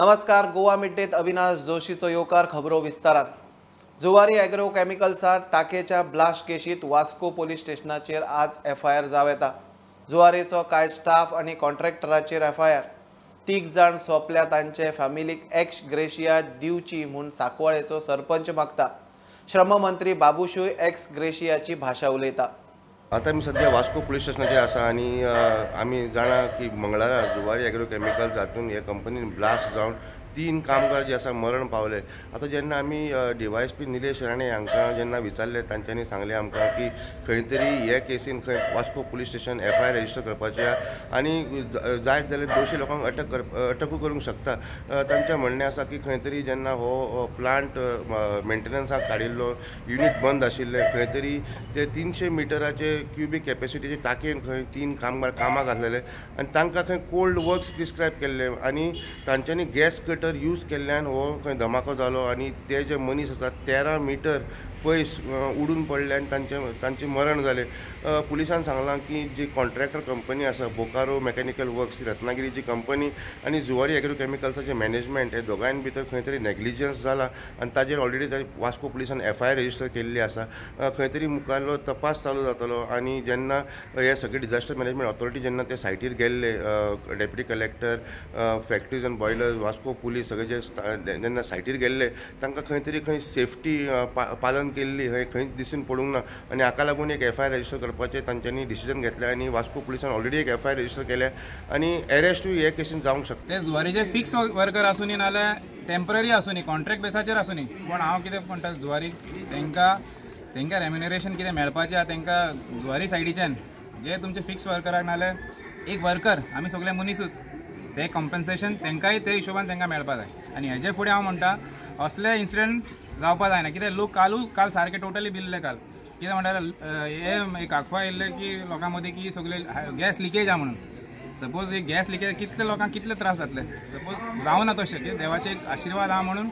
नमस्कार, गोवा मिड्डेत अविनाश जोशीचो येवकार. खबरो विस्तारात. जुवारी एग्रो केमिकल्सात टाकेच्या ब्लास्ट केशीत वास्को पोलीस स्टेशनाचेर आज एफआयआर जावं येता. जुवारीचो कांय स्टाफ आनी कॉन्ट्रॅक्टराचेर एफआयआर. 3 जाण सोंपल्या तांचे फॅमिलीक एक्स ग्रेशिया दिवची म्हूण साकवाळेचो सरपंच मागता. श्रममंत्री बाबूशूय एक्स ग्रेशियाची भाशा उलयता. आता आमी सध्या वास्को पुलीस स्टेशनाचेर आसा आनी आमी जाणा की मंगळारा जुवारी एग्रो केमिकल्स हातून हे कंपनीन ब्लास्ट जावन 3 कामगार जे आसा मरण पावले. आतां जेन्ना आमी DYSP Nilesh Rane हांकां जेन्ना विचारले तांच्यांनी सांगलें आमकां की खंय तरी हे केसीन खंय Vasco police station FIR register करपाचें आनी जायत जाल्यार दोशी लोकांक अटकूय करूंक शकता. तांचें म्हणणें आसा की खंय तरी जेन्ना हो प्लांट मेंटेनन्साक काडिल्लो, युनीट बंद आशिल्लें, खंय तरी ते 300 मिटराचे क्युबीक कॅपेसिटीचे टाकयेन खंय 3 कामगार कामाक आसलेले आनी तांकां खंय कोल्ड वर्क्स प्रिस्क्रायब केल्ले आनी तांच्यांनी गॅस कटर यूज केल्ल्यान हो खंय धमाको जालो आनी ते जे मनीस आसात 13 मिटर पयस उडून पडले आनी तांचें मरण जालें. पुलिसान सांगलां की जी कॉन्ट्रॅक्टर कंपनी आसा बोकारो मेकॅनिकल वर्क्स रत्नागिरीची कंपनी आनी जुवारी एग्रो केमिकल्साचें मॅनेजमेंट हे दोगांय भितर खंय तरी नेग्लिजन्स जाला आनी ताजेर ऑलरेडी वास्को पुलिसान एफआयआर रजिस्टर केल्ली आसा. खंय तरी मुखारलो तपास चालू जातलो आनी जेन्ना हे सगळे डिजास्टर मॅनेजमेंट ऑथॉरिटी जेन्ना ते सायटीर गेल्ले, deputy collector, factories and boilers, Vasco police सगळे जे जेन्ना सायटीर गेल्ले तांकां खंय तरी खंय सेफ्टी पालन केल्ली हे खंय दिसून पडूंक ना आनी हाका लागून एक एफआयआर रजिस्टर करपाचें तांच्यांनी डिसिजन घेतलें आनी वास्को पुलिसान ऑलरेडी एक एफआयआर रजिस्टर केल्या आनी अरेस्टूय हे केसीन जावंक शकता. ते जुवारीचे फिक्स वर्कर आसूनी नाल्यार टेंपररी आसूनी, कॉन्ट्रॅक्ट बेसाचेर आसूनी, पूण हांव कितें म्हणटा जुवारी तांकां रेम्युनरेशन कितें मेळपाचें आहा तांकां जुवारी सायडीच्यान जे तुमचे फिक्स वर्कराक नाल्यार एक वर्कर आमी सगळे मनीसूच ते कॉम्पन्सेशन तांकांय ते हिशोबान तांकां मेळपा जाय. आनी हेजे फुडें हांव म्हणटा असले इन्सिडंट जावपा जायना. कित्याक लोक काल सारके टोटली बिल्ले. काल कितें म्हणटा हे एक अफवा येयल्ले की लोकां मदीं की सगळे गॅस लिकेज आहा म्हणून. सपोज एक गॅस लिकेज कितले लोकांक कितले त्रास जातले. सपोज जावना तशें, की देवाचे एक आशिर्वाद आहा म्हणून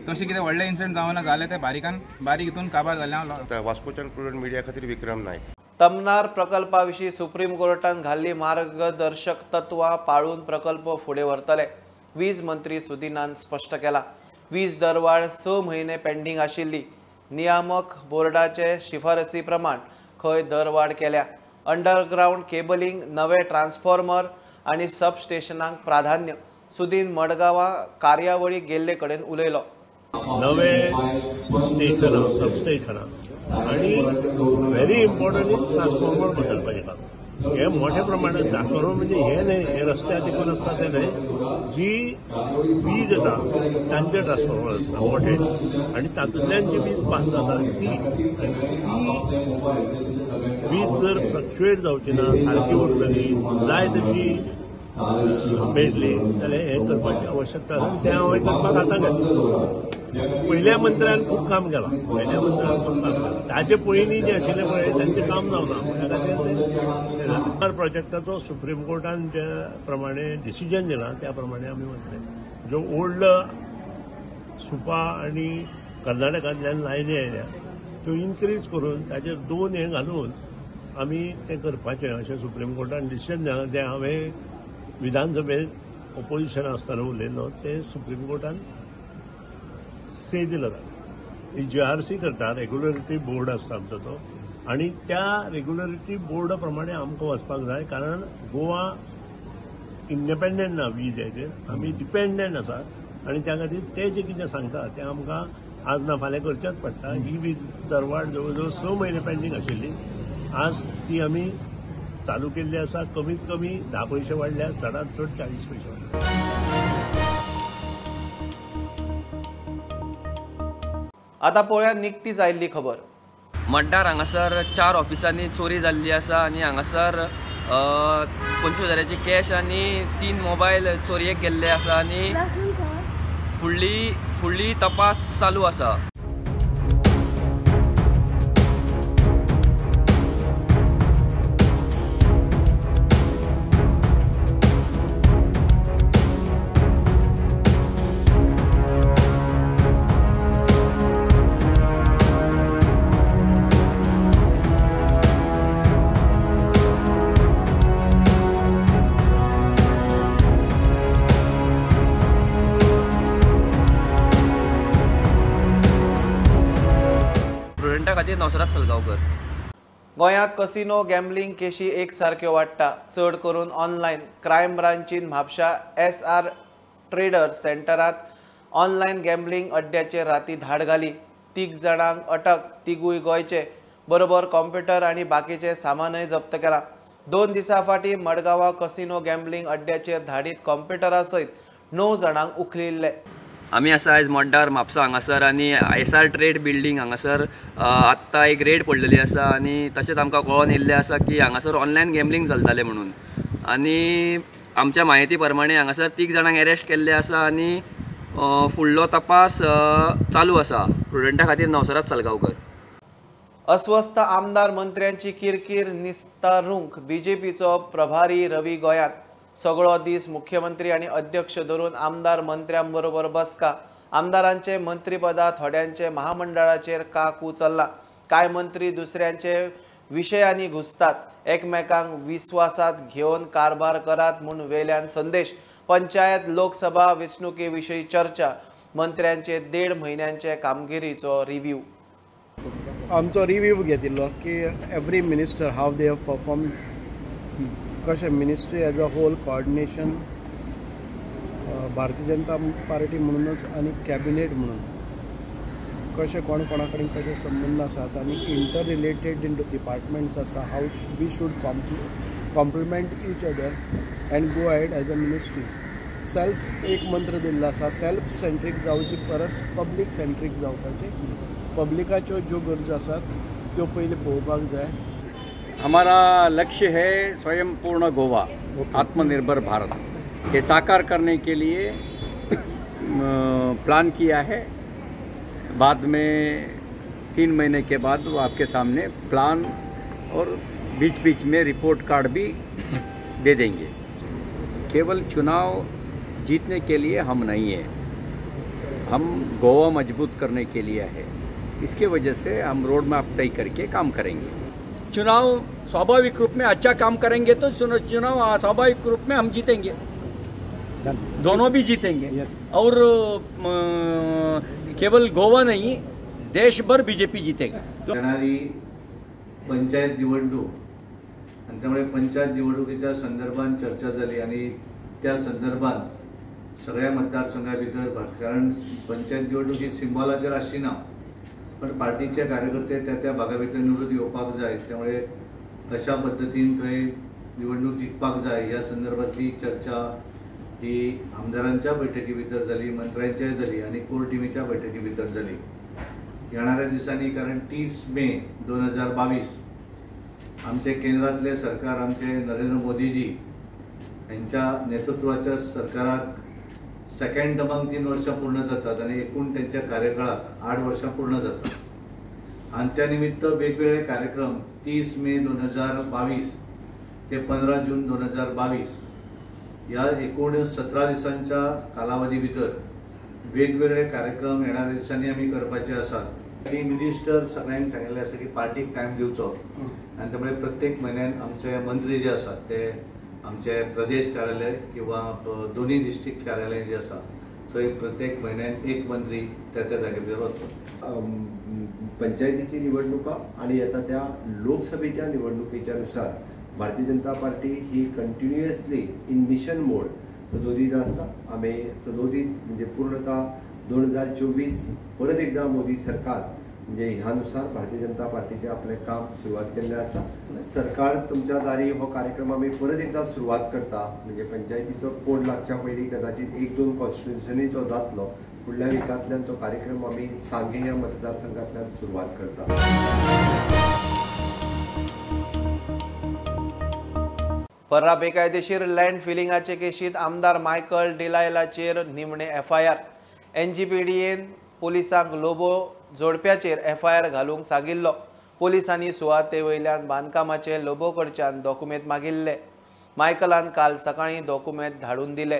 तशें कितें व्हडलें इन्सिडंट जावना जालें ते बारीकान बारीक हितून काबार जालें. हांव वास्कोच्यान प्रुडंट मिडिया खातीर विक्रम नायक. तमनार प्रकल्पा विशीं सुप्रीम कोर्टान घाल्ली मार्गदर्शक तत्वां पाळून प्रकल्प फुडें व्हरतले, वीज मंत्री सुदिनान स्पश्ट केला. वीज दरवाड 6 म्हयने पेंडींग आशिल्ली. नियामक बोर्डाचे शिफारसी प्रमाण खंय दरवाड केल्या. अंडरग्रावंड केबलिंग, नवे ट्रान्सफॉर्मर आनी सबस्टेशनांक प्राधान्य. सुदीन मडगांवां कार्यावळी गेल्ले कडेन उलयलो. नवे स्टेशनां, सबस्टेशनां आनी व्हेरी इम्पॉर्टंट is transformer बदलपाचें काम. हे मोठ्या प्रमाणात ट्रान्सफॉर्मर म्हणजे हे न्हय, हे रस्त्यार देखून आसता ते न्हय, जी वीज येता तांचे ट्रान्सफॉर्मर आसता मोठे आनी तातूंतल्यान जी वीज पास जाता ती वीज जर फ्लक्च्युएट जावची ना, सारकी उरतली, जाय तशी मेळटली जाल्यार हें करपाची आवश्यकता आसा. तें हांवें करपाक आतां घेतलें. पयल्या मंत्र्यान खूब काम केलां, पयल्या मंत्र्यान खूब काम केलां. ताजे पयलीं जे आशिल्ले पळय तांचें काम जावना. त्या खातीर प्रोजेक्टाचो सुप्रीम कोर्टान जे प्रमाणे डिसिजन दिलां त्या प्रमाणे आमी वतले. ज्यो ओल्ड सुपा आनी कर्नाटकांतल्यान लायनी आयल्या त्यो इन्क्रीज करून ताचेर 2 हे घालून आमी तें करपाचें अशें सुप्रीम कोर्टान डिसिजन दिलां. तें हांवें विधानसभेत ओपोजिशन आसतना उलयल्लो, तें सुप्रीम कोर्टान से दिला. GRC करता, रेग्युलेटरी बोर्ड आसता आमचो तो, आनी त्या रेग्युलेटरी बोर्डा प्रमाणे आमकां वचपाक जाय. कारण गोवा इंडिपेंडंट ना वीज हेचेर, आमी डिपेंडंट आसा आनी त्या खातीर ते जे कितें सांगता तें आमकां आज ना फाल्यां करचेंच पडटा. ही वीज दरवाड जवळ जवळ 6 म्हयने पेंडींग आशिल्ली, आज ती आमी चालू केल्ली आसा. कमीत कमी 10 पयशे वाडल्या, चडांत चड 40 पयशे वाडल्या. आता पळोवया निकतीच आयिल्ली खबर. मड्डार हांगासर 4 ऑफिसांनी चोरी जाल्ली आसा आनी हांगासर 25 हजाराची कॅश आनी 3 मोबायल चोरयेक गेल्ले आसा आनी फुडली तपास चालू आसा. खातीर नवसराज सलगांवकर. गोंयांत कसिनो गॅम्बलिंग केशी एक सारक्यो वाडटा, चड करून ऑनलायन. क्रायम ब्रांचीन म्हापशा SR traders सेंटरांत ऑनलायन गॅम्बलिंग अड्ड्याचेर राती धाड घाली. 3 जाणांक अटक, तिगूय गोंयचे. बरोबर कॉम्प्युटर आनी बाकीचें सामानय जप्त केलां. 2 दिसां फाटीं मडगांवां कसिनो गॅम्बलिंग अड्ड्याचेर धाडीत कॉम्प्युटरा सयत 9 जाणांक उखलिल्ले. आमी आसा आयज मड्डार म्हापसा हांगासर आनी SR trade बिल्डींग हांगासर आत्तां एक रेड पडलेली आसा आनी तशेंच आमकां कळोन येयल्लें आसा की हांगासर ऑनलायन गॅम्बलिंग चलतालें म्हणून आनी आमच्या म्हायती प्रमाणे हांगासर 3 जाणांक एरेस्ट केल्ले आसा आनी फुडलो तपास चालू आसा. प्रुडंटा खातीर नवसराज सलगांवकर. अस्वस्थ आमदार मंत्र्यांची किरकीर निस्तारूंक बीजेपीचो प्रभारी रवी गोंयांत. सगळो दीस मुख्यमंत्री आनी अध्यक्ष धरून आमदार मंत्र्यांबरोबर बसका. आमदारांचे मंत्रीपदा थोड्यांचे महामंडळाचेर काकू चल्ला. कांय मंत्री दुसऱ्यांचे विशयांनी घुसतात. एकमेकांक विस्वासात घेवन कारभार करात म्हूण वेल्यान संदेश. पंचायत लोकसभा वेंचणुके विशीं चर्चा. मंत्र्यांचे 1.5 म्हयन्यांचे कामगिरीचो रिव्ह्यू. आमचो रिव्ह्यू घेतिल्लो की every minister how they have perform, कशें ministry as a whole coordination Bharatiya Janata Party म्हणूनच आनी कॅबिनेट म्हणून कशें कोण कोणा कडेन कशे संबंद आसात आनी इंटर रिलेटेड डिपार्टमेंट्स आसा, how we should complement each other and go ahead as a ministry. Self एक मंत्र दिल्लो आसा, सेल्फ सेंट्रीक जावची परस पब्लीक सेंट्रीक जावपाचें. पब्लिकाच्यो ज्यो गरजो आसात त्यो पयलीं पळोवपाक जाय. हमारा लक्ष्य है स्वयं पूर्ण गोवा, आत्मनिर्भर भारत, ये साकार करने के लिए प्लान किया है. बाद में 3 महीने के बाद वो आपके सामने प्लान और बीच बीच में रिपोर्ट कार्ड भी दे देंगे. केवल चुनाव जीतने के लिए हम नहीं हैं, हम गोवा मजबूत करने के लिए है. इसके वजह से हम रोड मैप तय करके काम करेंगे. चुनाव स्वाभाविक रूप में अच्छा काम करेंगे तो चुनाव स्वाभाविक रूप में हम जीतेंगे, दोनों भी जीतेंगे. और केवल गोवा नहीं, देश भर बीजेपी जीतेगा. येणारी पंचायत निवडणूक आणि त्यामुळे पंचायत निवडणुकीच्या संदर्भात चर्चा झाली आणि त्या संदर्भात सगळ्या मतदारसंघाभितर, कारण पंचायत निवडणूक ही सिंबॉलाचेर आसची ना, पण पार्टीचे कार्यकर्ते त्या त्या भागा भितर निवडून येवपाक जाय, त्यामुळे कशा पद्दतीन थंय निवडणूक जिखपाक जाय ह्या संदर्भातली चर्चा ही आमदारांच्या बैठकी भितर जाली, मंत्र्यांच्याय जाली आनी कोर टिमीच्या बैठकी भितर जाली. येणाऱ्या दिसांनी, कारण 30 मे 2022 आमचे केंद्रातले सरकार, आमचे नरेंद्र मोदीजी यांच्या नेतृत्वाच्या सरकाराक सेकंड टर्माक 3 वर्षां पूर्ण जातात आनी एकूण त्यांच्या कार्यकाळात 8 वर्षां पूर्ण जातात. आनी त्या निमित्त वेगवेगळे कार्यक्रम 30 मे 2022 ते 15 जून 2022 ह्या एकूण 17 दिसांच्या कालावधी भितर वेगवेगळे कार्यक्रम येणाऱ्या दिसांनी आमी करपाचे आसात. आनी मिनिस्टर सगळ्यांक सांगिल्लें आसा की पार्टीक टायम दिवचो आनी त्यामुळे प्रत्येक म्हयन्यान आमचे मंत्री जे आसात ते आमचे प्रदेश कार्यालय किंवा दोन्ही डिस्ट्रिक्ट कार्यालय जे आसा थंय प्रत्येक म्हयन्यान एक मंत्री त्या त्या जागे भितर वतलो. पंचायतीची निवडणुका आणि येता त्या लोकसभेच्या निवडणुकीच्या नुसार भारतीय जनता पार्टी ही कंटिन्युअसली इन मिशन मोड सदोदित आसता. आमी सदोदित म्हणजे पूर्णतः 2024 परत एकदा मोदी सरकार म्हणजे ह्या नुसार भारतीय जनता पार्टीचे आपले काम सुरवात केल्लें आसा. सरकार तुमच्या दारी हो कार्यक्रम आमी परत एकदा सुरवात करता. म्हणजे पंचायतीचो कोड लागच्या पयलीं कदाचित 1-2 कॉन्स्टिट्युन्सीनी तो जातलो. फुडल्या विकांतल्यान तो कार्यक्रम आमी सांगें ह्या मतदारसंघांतल्यान सुरवात करता. पर्रा बेकायदेशीर लँड फिलिंगाचे केशीत आमदार मायकल डिलायलाचेर निमणे एफआयआर. एनजीपीडीएन पोलिसांक लोबो जोडप्याचेर एफआयआर घालूंक सांगिल्लो. पोलिसांनी सुवाते वयल्यान बांदकामाचे लोबो कडच्यान दोकुमेंत मागिल्ले. मायकलान काल सकाळीं दोकुमेंत धाडून दिले.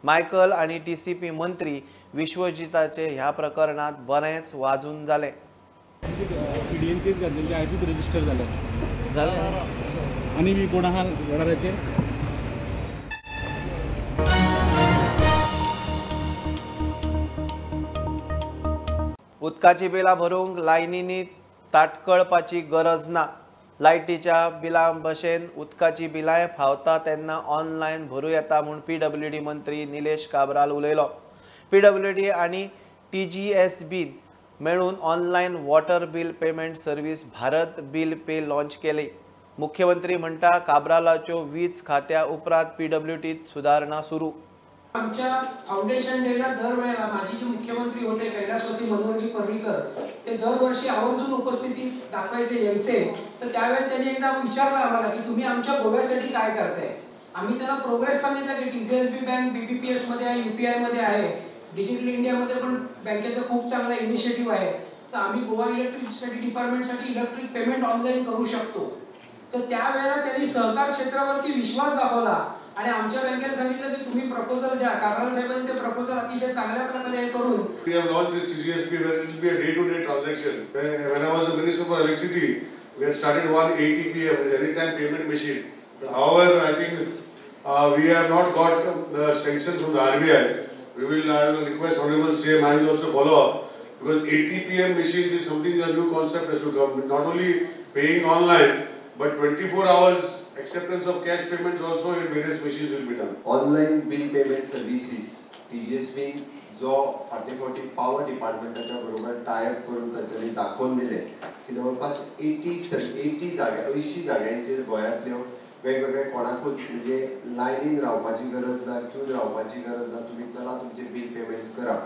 मायकल आनी टीसीपी मंत्री विश्वजिताचे ह्या प्रकरणात बरेंच वाजून जालें. पीडीएन केस घातलेली आयजूच रजिस्टर जालें आनी बी कोण आहा वडाराचेर. उदकाची बिलां भरूंक लायनींनी ताटकळपाची गरज ना. लायटीच्या बिलां भशेन उदकाची बिलांय फावता तेन्ना ऑनलायन भरूं येता म्हूण पीडब्ल्यूडी मंत्री निलेश काब्राल उलयलो. पीडब्ल्यूडी आनी टीजीएसबीन मेळून online water bill payment service Bharat bill pay launch केली. मुख्यमंत्री म्हणटा काब्रालाच्यो वीज खात्या उपरांत पीडब्ल्यूडीत सुदारणा सुरू. आमच्या फाउंडेशन डेला दरवेळेला माजी जे मुख्यमंत्री होते कैलासवासी मनोहरजी पर्रीकर ते दरवर्षी आवर्जून उपस्थिती दाखवायचे यायचे. तर त्यावेळेला त्यांनी एकदा विचारलं आम्हाला की तुम्ही आमच्या गोव्यासाठी काय करताय. आम्ही त्यांना प्रोग्रेस सांगितलं की टीजीएसबी बँक बीबीपीएस मध्ये आहे, यूपीआय मध्ये आहे, डिजिटल इंडियामध्ये पण बँकेचं खूप चांगला इनिशिएटिव्ह आहे. तर आम्ही गोवा इलेक्ट्रिसिटी डिपार्टमेंटसाठी इलेक्ट्रिक पेमेंट ऑनलाईन करू शकतो. तर त्यावेळेला त्यांनी सहकार क्षेत्रावरती विश्वास दाखवला आणि आमच्या बँकेला सांगितलं की तुम्ही प्रपोजल द्या. काब्राल साहेबांनी ते प्रपोजल अतिशय चांगल्या प्रकारे करून We have launched this TGSB where it will be a day-to-day transaction. When I was the Minister for Electricity, we had started one ATPM, anytime payment machine. But however, I think we have not got the sanction from the RBI. I will request Honorable CM, I will also follow up, because ATPM machines is something, a new concept has to come. Not only paying online, but 24 hours acceptance of cash payments also in various machines will be done. Online bill payment services TGSB जो फाटले फावटी power डिपार्टमेंटाच्या बरोबर tie up करून तांच्यांनी दाखोवन दिलें की जवळपास 80 जाग्या 80 जाग्यांचेर गोंयांतल्यो वेगवेगळे कोणाकूच म्हणजे लायनीन रावपाची गरज ना, क्यून रावपाची गरज ना, तुमी चला तुमचे बील पेमेंट्स करा.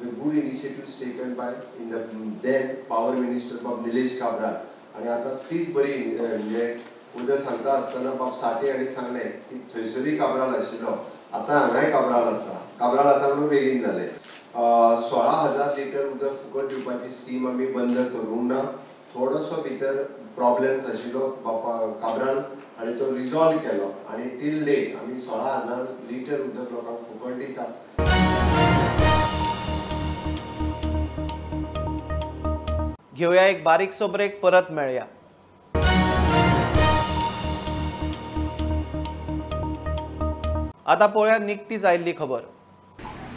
The good initiatives taken by in the then power minister बाब निलेश काब्राल. आनी आतां तीच बरी म्हणजे उदक सांगता आसतना बाब साठे हांणी सांगलें की थंयसरूय काब्राल आशिल्लो, आतां हांगाय काब्राल आसा, काब्राल आसा म्हणून बेगीन जालें. 16,000 लिटर उदक फुकट दिवपाची स्कीम आमी बंद करूंक ना. थोडोसो भितर प्रॉब्लेम्स आशिल्लो बापा काब्राल आनी तो रिजॉल्व केलो आनी टील डेट आमी 16,000 लिटर उदक लोकांक फुकट दिता. घेवया एक बारीकसो ब्रेक, परत मेळया. आता पळोवया निकतीच आयिल्ली खबर.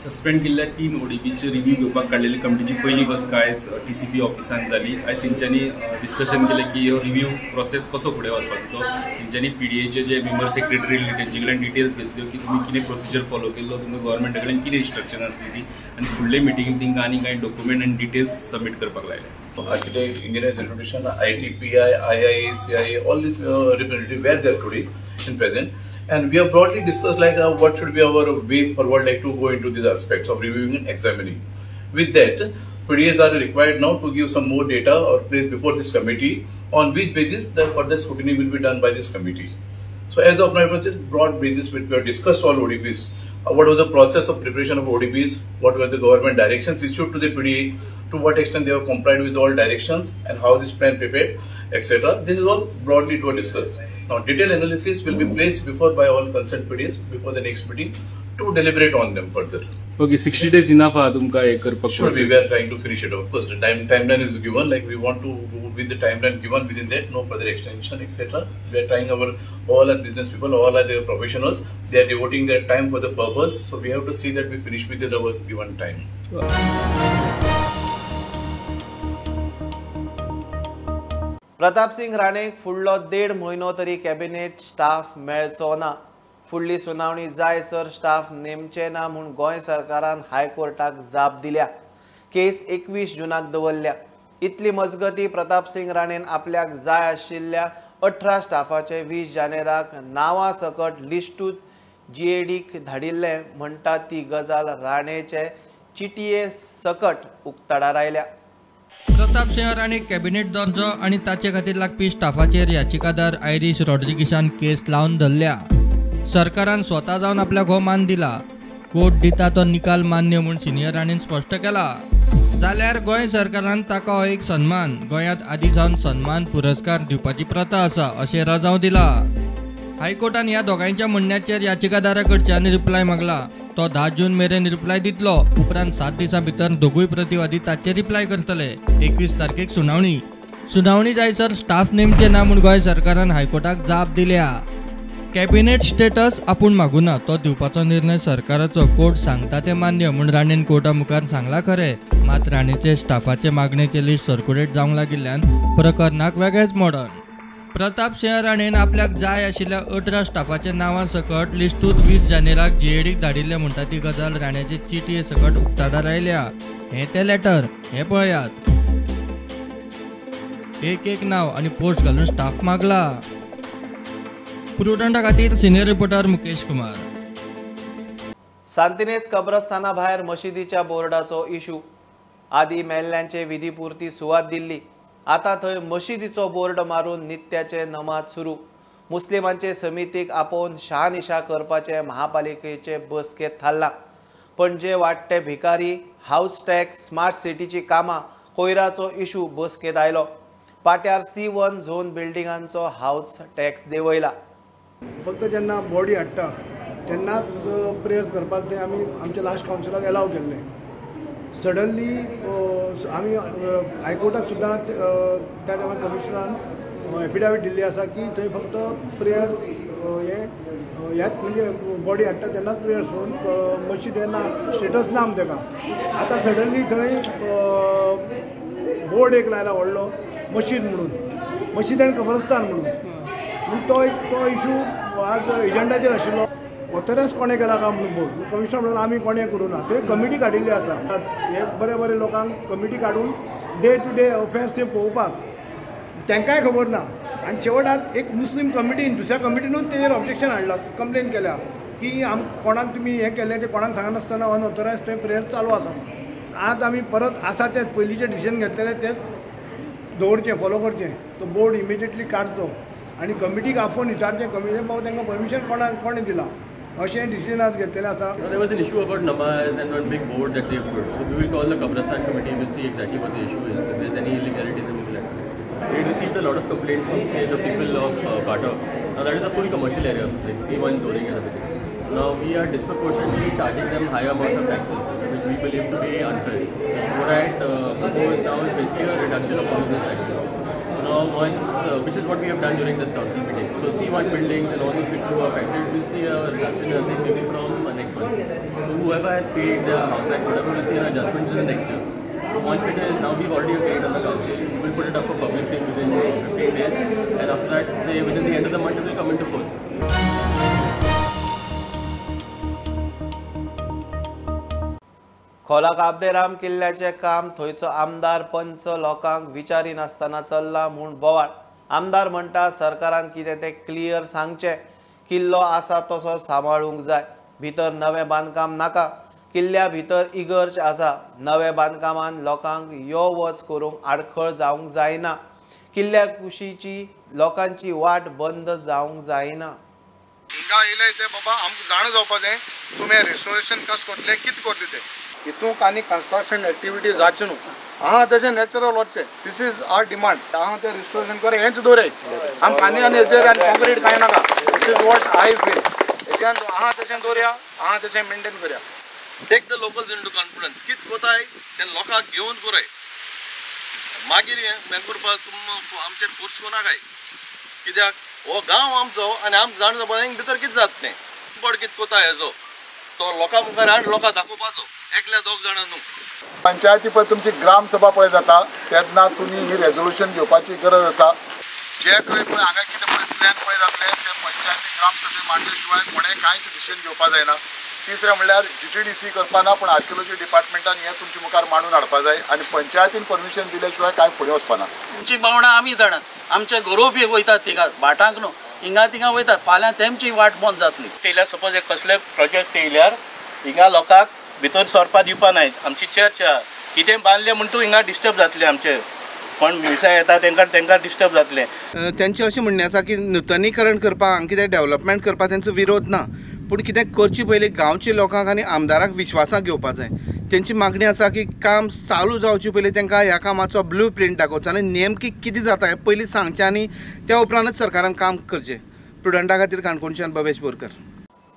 सस्पेंड केल्ल्या 3 ओडीपीचे रिव्ह्यू घेवपाक काडलेली कमिटीची पयली बसका आयज टीसीपी ऑफिसान जाली. आयज तेंच्यांनी डिस्कशन केलें की हो रिव्ह्यू प्रोसेस कसो फुडें व्हरपाचो तो. तेंच्यांनी पीडीएचे जे मेंबर सेक्रेटरी तेंचे कडल्यान डिटेल्स घेतल्यो की तुमी कितें प्रोसिजर फॉलो केल्लो, तुमकां गव्हर्मेंटा कडल्यान कितें इन्स्ट्रक्शन आसली ती, आनी फुडले मिटिंगेक तांकां आनी कांय डॉक्युमेंट आनी डिटेल्स सबमीट करपाक लायले. Architect, Engineers Association, ITPI, IIA, CIA, all these representatives were there today in present, and we have broadly discussed like what should be our way forward, like to go into these aspects of reviewing and examining. With that, PDAs are required now to give some more data or place before this committee on which basis the further scrutiny will be done by this committee. So as of now, it was just broad basis which we have discussed all ODPs. What was the process of preparation of ODPs, what were the government directions issued to the PDA, to what extent they have complied with all directions and how this plan prepared, etc. This is all broadly to discuss. Now, detailed analysis will be placed before by all concerned PDAs before the next meeting to deliberate on them further. Okay, 60 days enough. Sure, we are trying to finish it off. First, the timeline is given, like we want to go with the timeline given within that, no further extension, etc. We are trying our, all our business people, all our professionals, they are devoting their time for the purpose. So we have to see that we finish within our given time. Pratap Singh राणेक फुडलो 1.5 म्हयनो तरी cabinet staff मेळचो ना. फुडली सुनावणी जाय sir staff नेमचे ना म्हूण गोंय सरकारान हायकोर्टाक जाप दिल्या. केस 21 जूनाक दवरल्या. इतली मजगती प्रताप सिंग राणेन आपल्याक जाय आशिल्ल्या 18 स्टाफाचे 20 जानेराक नांवा सकट लिस्टूच जीएडीक धाडिल्लें म्हणटा ती गजाल राणेचे चिटये सकट उक्ताडार आयल्या. प्रताप सिंह राणे कॅबिनेट दर्जो आनी ताचे खातीर लागपी स्टाफाचेर याचिकादार आयरीश रॉड्रिगीसान केस लावन धरल्या. सरकारान स्वता जावन आपल्याक हो मान दिला. कोर्ट दिता तो निकाल मान्य म्हूण सिनियर राणेन स्पश्ट केला. जाल्यार गोंय सरकारान ताका हो एक सन्मान, गोंयांत आदीं सावन सन्मान पुरस्कार दिवपाची प्रथा आसा अशें रजांव दिला. हायकोर्टान ह्या दोगांयच्या म्हणण्याचेर याचिकादारा कडच्यान रिप्लाय मागला. तो 10 जून मेरेन रिप्लाय दितलो. उपरांत 7 दिसां भितर दोगूय प्रतिवादी ताचेर रिप्लाय करतले. 21 तारखेक सुनावणी. सुनावणी जायसर स्टाफ नेमचे ना म्हूण गोंय सरकारान हायकोर्टाक जाप दिल्या. कॅबिनेट स्टेटस आपूण मागुना, तो दिवपाचो निर्णय सरकाराचो, कोर्ट सांगता तें मान्य म्हूण राणेन कोर्टा मुखार सांगला खरें, मात राणेचे स्टाफाचे मागणेचे लिस्ट सर्क्युलेट जावंक लागिल्ल्यान प्रकरणाक वेगळेच मोडण. प्रताप सिंह राणेन आपल्याक जाय आशिल्ल्या 18 स्टाफाच्या नांवां सकट लिस्टूच 20 जानेराक जीएडीक धाडिल्लें म्हणटा ती गजाल राण्याचे चिटये सकट उक्ताडार आयल्या. हें तें लेटर, हें पळयात. एक एक नांव आनी पोस्ट घालून स्टाफ मागला. प्रुडंटा खातीर सिनियर रिपोर्टर मुकेश कुमार. सांतिनेज कब्रस्ताना भायर मशिदीच्या बोर्डाचो इशू. आदी मेल्ल्यांचे विधीपुरती सुवात दिल्ली, आता थंय मशिदीचो बोर्ड मारून नित्याचे नमाज सुरू. मुस्लिमांचे समितीक आपोवन शहानिशा करपाचे महापालिकेचे बसकेत थारला. पणजे वाडटे भिकारी, हाऊस टॅक्स, स्मार्ट सिटीची कामां, कोयराचो इशू बसकेत आयलो. पाट्यार C1 zone बिल्डिंगांचो हाऊस टॅक्स देंवयला. फक्त जेन्ना बॉडी हाडटा तेन्नाच प्रेयर्स करपाक ते आमी आमच्या लास्ट कावन्सिलाक एलाव केल्लें. सडनली आमी हायकोर्टाक सुद्दां त्या टायमार कमिशनरान एफिडेवीट दिल्ली आसा की थंय फक्त प्रेयर्स हे ह्याच म्हणजे बॉडी हाडटा तेन्नाच प्रेयर्स म्हणून मशीद हे ना स्टेटस ना आमकां ताका. आतां सडनली थंय बोर्ड एक लायला व्हडलो मशीद म्हणून, मशीद आनी कब्रस्तान म्हणून. म्हूण तो एक तो इशू आज एजंडाचेर आशिल्लो. ऑथरायज कोणें केला काय म्हणून बोर्ड कमिशनर म्हणून आमी कोणें करूं ना, थंय कमिटी काडिल्ली आसा. हे बरे बरे लोकांक कमिटी काडून डे टू डे अफेर्स ते पळोवपाक तांकांय खबर ना. आनी शेवटाक एक मुस्लीम कमिटीन दुसऱ्या कमिटीनूच तेजेर ऑब्जेक्शन हाडलां, कंप्लेन केल्या की आम कोणाक तुमी हें केलें तें कोणाक सांगनासतना अनऑथरायज थंय प्रेयर चालू आसा. आज आमी परत आसा तेच पयलींचें डिसिजन घेतलेलें तेच दवरचें, फॉलो करचें. तो बोर्ड इमिजिएटली काडचो आनी कमिटीक आफोवन विचारचें कमिटी बाबा तांकां परमिशन कोणाक कोणें दिलां अशें डिसिजन आज घेतलेलें आसा. There was an issue about namaz and one big board that they put. So we will call the Kabrastan committee, we will see exactly what the issue is. If there is any illegality, then we will act. We received a lot of complaints from, say, the people of Bata. Now that is a full commercial area, like C1 zoning and everything. So now we are disproportionately charging them higher amounts of taxes, which we believe to be unfair. What I propose now is basically a reduction of all of those taxes. So now once, which is what we have done during this council meeting. So C1 buildings and all those people who are affected will see a reduction, I think, maybe from next month. So whoever has paid their house tax, whatever, will see an adjustment in the next year. So once it is, now we've already agreed on the council, we will put it up for public thing within 15 days, and after that, say within the end of the month, it will come into force. खोला काबदेराम किल्ल्याचें काम थंयचो आमदार पंच लोकांक विचारिनासतना चल्ला म्हूण बोवाळ. आमदार म्हणटा सरकारान कितें तें क्लियर सांगचें, किल्लो आसा तसो सांबाळूंक जाय, भितर नवें बांदकाम नाका. किल्ल्या भितर इगर्ज आसा, नव्या बांदकामान लोकांक यो वच करूंक आडखळ जावंक जायना. किल्ल्या कुशीची लोकांची वाट बंद जावंक जायना. हिंगा येयले ते बाबा आमकां जाणा जावपा जाय तुमी रेस्टोरेशन कशें करतले, कितें करतले ते. हितूंक आनी कन्स्ट्रक्शन एक्टिविटी जावचें न्हू, आहा तशें नॅचरल वचचें. This is our demand. आहा तें रिस्टोरेशन कर, हेंच दवराय आमकां आनी आनी हेजेर आनी कॉन्क्रीट कांय नाका. This is what I feel. हेच्यान आहा तशें दवरया, आहा तशें मेंटेन करया. Take the locals into confidence. कित कोताय ते लोकांक घेवन कोराय, मागीर हें करपाक तुम आमचेर फोर्स कोनाकाय. कित्याक हो गांव आमचो आनी आमकां जाण जावपा भितर कितें जाता तें बड कित कोताय हेजो तो लोकां मुखार हाड, लोकां दाखोवपाचो, एकल्या दोग जाणां न्हू. पंचायती पळय तुमची ग्रामसभा पळय जाता तेन्ना तुमी ही रेजोल्युशन घेवपाची गरज आसा. जे खंय पळय हांगा कितें पळय प्लॅन पळय जातले ते पंचायती ग्रामसभे मांडले शिवाय कोणें कांयच डिसिजन घेवपा जायना. तिसरें म्हणल्यार GTDC करपा ना, पूण आर्किओलॉजी डिपार्टमेंटान हें तुमचे मुखार मांडून हाडपा जाय आनी पंचायतीन परमिशन दिल्या शिवाय कांय फुडें वचपा ना. तुमची भावणां आमी जाणात, आमचे गरोबी वयतात थिंगा भाटांक न्हू, हिंगा थिंगा वयतात, फाल्यां तेमची वाट बंद जातली. येयल्यार सपोज एक कसले प्रोजेक्ट येयल्यार हिंगा लोकांक भितर सरपा दिवपा नाय. आमची चर्च कितें बांदलें म्हण तूं हिंगा डिस्टर्ब जातलें, आमचे कोण मिसां येता तांकां तांकां डिस्टर्ब जातलें. तेंचें अशें म्हणणें आसा की नुतनीकरण करपाक हांगा कितें डेवलपमेंट करपाक तेंचो विरोध ना, पूण कितें करचें पयलीं गांवच्या लोकांक आनी आमदाराक विश्वासाक घेवपा जाय. तेंची मागणी आसा की काम चालू जावचे पयलीं तांकां ह्या कामाचो ब्लू प्रिंट दाखोवचो आनी नेमकी कितें जाता हें पयलीं सांगचें आनी त्या उपरांतच सरकारान काम करचें. प्रुडंटा खातीर काणकोणच्यान भवेश बोरकर.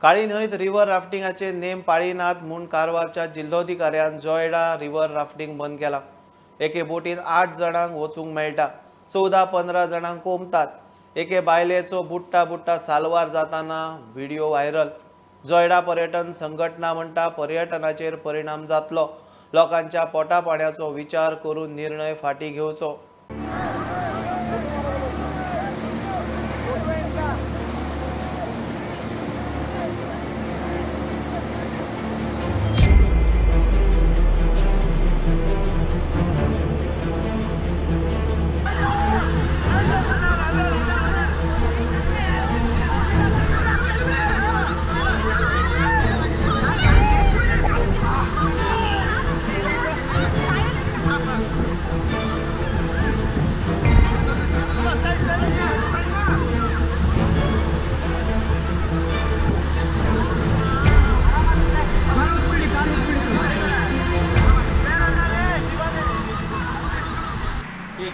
काळी न्हंयत रिव्हर राफ्टिंगाचे नेम पाळिनात म्हूण कारवारच्या जिल्लोधिकाऱ्यान जोयडा रिव्हर राफ्टिंग बंद केला. एके बोटीन 8 जाणांक वचूंक मेळटा, 14-15 जाणांक कोंबतात. एके बायलेचो बुट्टा बुट्टा सालवार जाताना व्हिडिओ व्हायरल. जोयडा पर्यटन संघटना म्हणटा पर्यटनाचेर परिणाम जातलो, लोकांच्या पोटा पाण्याचो विचार करून निर्णय फाटी घेवचो.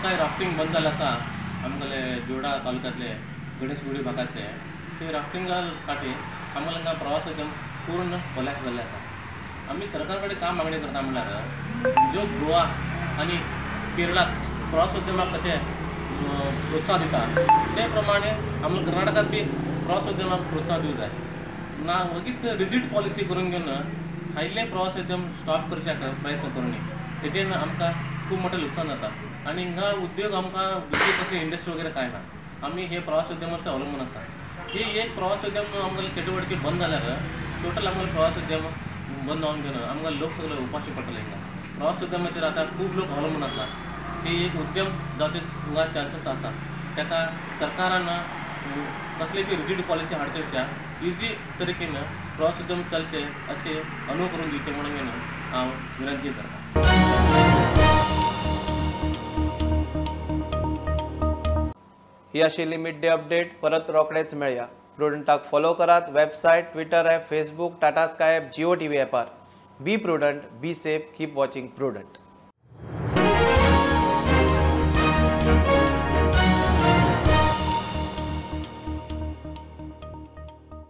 काय राफ्टिंग बंद जालें आसा आमगेले जोडा तालुक्यांतले गणेशगुडी भागांतले ते राफ्टिंगा साठी आमकां हांगा प्रवासोद्यम पूर्ण कोलॅप्स जाल्लें आसा. आमी सरकार कडेन काम मागणी करता म्हणल्यार ज्यो गोवा आनी केरळाक प्रवासोद्यमाक कशें प्रोत्साहन दिता ते प्रमाणे आमकां कर्नाटकांत बी प्रवासोद्यमाक प्रोत्साहन दिवंक जाय. ना वगीत रिजीड पॉलिसी करून घेवन आयिल्लें प्रवासोद्यम स्टॉप करच्याक प्रयत्न करूं न्ही, तेजेन आमकां खूब मोठें लुकसाण जाता आनी हिंगा उद्योग आमकां दुसरी कसली इंडस्ट्री वगैरे कांय ना. आमी हे प्रवासोद्यमाचेर अवलंबून आसा. ही एक प्रवासोद्यम आमगेले चटुवटिके बंद जाल्यार टोटल आमगेले प्रवासोद्यम बंद जावन घेवन आमकां लोक सगळे उपाशी पडटले. हिंगा प्रवासोद्यमाचेर आतां खूब लोक अवलंबून आसा. ही एक उद्यम जावचे हिंगा चान्सीस आसा. ताका सरकारान कसली बी रिजीड पॉलिसी हाडचे पेक्षा इजी तरेन प्रवासोद्यम चलचे अशें अनुभव करून दिवचे म्हणून हांव विनंती करता. ही आशिल्ली मिड डे अपडेट. परत रोखडेच मेळया. प्रुडंटाक फॉलो करात website, Twitter app, Facebook, Tata Sky app, Jio TV ॲपार. Be prudent, be safe, keep watching Prudent.